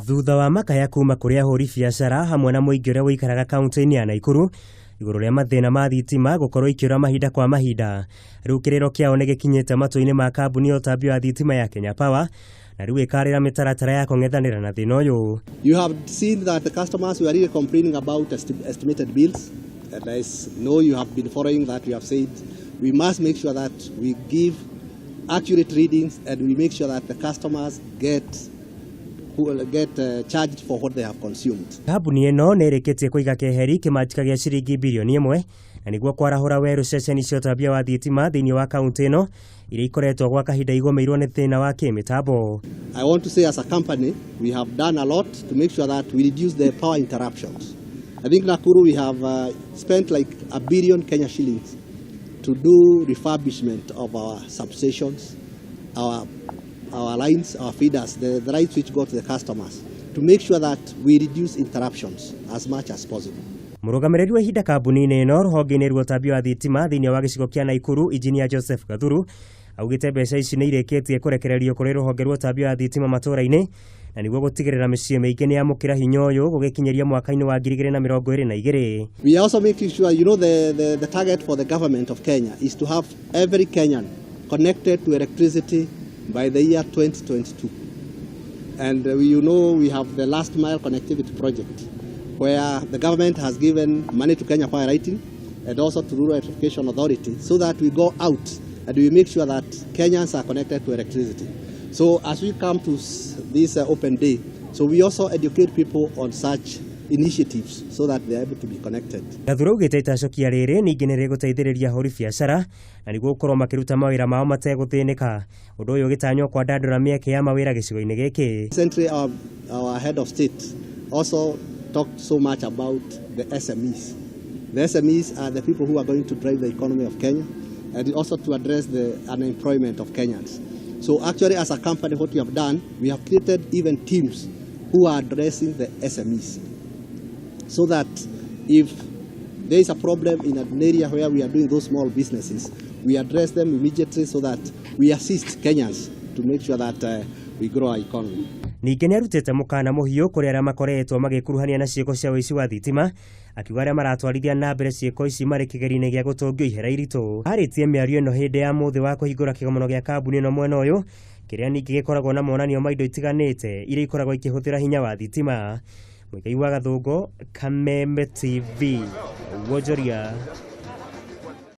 Thutha wa makaya kuma kũrĩ ahũri biacara hamwe na mũingĩ ũrĩa ũikaraga kaunti-inĩ ya Naikuru igũrũ rĩa mathĩna ma thitima gũkorwo ikĩũra mahinda kwa mahinda, rĩu kĩrĩro kĩao nĩ gĩkinyĩte matũ-inĩ ma kambuni ya ũtambia wa thitima ya Kenya Power na rĩu ĩkarĩra mĩtaratara ya kũng'ethanĩra na thĩna ũyũ. You have seen that the customers were really complaining about estimated bills, and I know you have been following that. We have said we must make sure that we give accurate readings and we make sure that the customers get charged for what they have consumed. Kambuni ĩno nĩ ĩrĩkĩtie kũiga keheri kĩmanjĩka gĩa ciringi birioni 1 na nĩguo kwarahũra werũ ceceni cia ũtambia wa thitima thĩinĩ wa kaunti ĩno iria ikoretwo gwa kahinda igũmĩirwo nĩ thĩna wa kĩmĩtambo. I want to say, as a company, we have done a lot to make sure that we reduce the power interruptions. I think Nakuru, we have spent like a billion Kenya shillings to do refurbishment of our substations, our lines, our feeders, the lines which go to the customers, to make sure that we reduce interruptions as much as possible. Mũrũgamĩrĩri wa ihinda kambuni-inĩ ĩno rũhonge-inĩ rwa ũtambia wa thitima thĩinĩ wa gĩcigo kĩa Naikuru, Injinia Joseph Gathuru, augĩte mbeca ici nĩ irĩkĩtie kũrekererio kũrĩ rũhonge rwa ũtambia wa thitima matũũra-inĩ na nĩguo gũtigĩrĩra mĩciĩ mĩingĩ nĩ yamũkĩra hinya ũyũ gũgĩkinyĩria mwaka-inĩ wa 2022. We are also making sure, the target for the government of Kenya is to have every Kenyan connected to electricity by the year 2022. And we have the last mile connectivity project, where the government has given money to Kenya Power Lighting and also to Rural Electrification Authority so that we go out and we make sure that Kenyans are connected to electricity. So as we come to this open day, so we also educate people on such initiatives so that they are able to be connected. Gathuru augĩte itacokia rĩrĩ ningĩ nĩ rĩgũteithĩrĩria ahũri biacara na nĩguo gũkorwo makĩruta mawĩra mao mategũthĩnĩka, ũndũ ũyũ ũgĩtanywo kwandandũra mĩeke ya mawĩra gĩcigo-inĩ gĩkĩ. Recently, our head of state also talked so much about the SMEs. The SMEs are the people who are going to drive the economy of Kenya and also to address the unemployment of Kenyans. So actually, as a company, what we have done, we have created even teams who are addressing the SMEs, so that if there is a problem in an area where we are doing those small businesses, we address them immediately so that we assist Kenyans to make sure that we grow our economy. Ningĩ nĩ arutĩte mũkana mũhiũ kũrĩ arĩa makoretwo magĩkuruhania na ciĩko cia ũici wa thitima, akiuga arĩa maratwarithia na mbere ciĩko ici marĩ kĩgerio-inĩ gĩa gũtũngio ihera iritũ. Arĩtie mĩario ĩno hĩndĩ ya mũthĩ wa kũhingũra kĩgomano gĩa kambuni ĩno mwena ũyũ kĩrĩa ningĩ gĩkoragwo na monanio ma indo itiganĩte iria ikoragwo ikĩhũthĩra hinya wa thitima. Mũigai wa Gathũngũ, Kameme TV, wonjoria.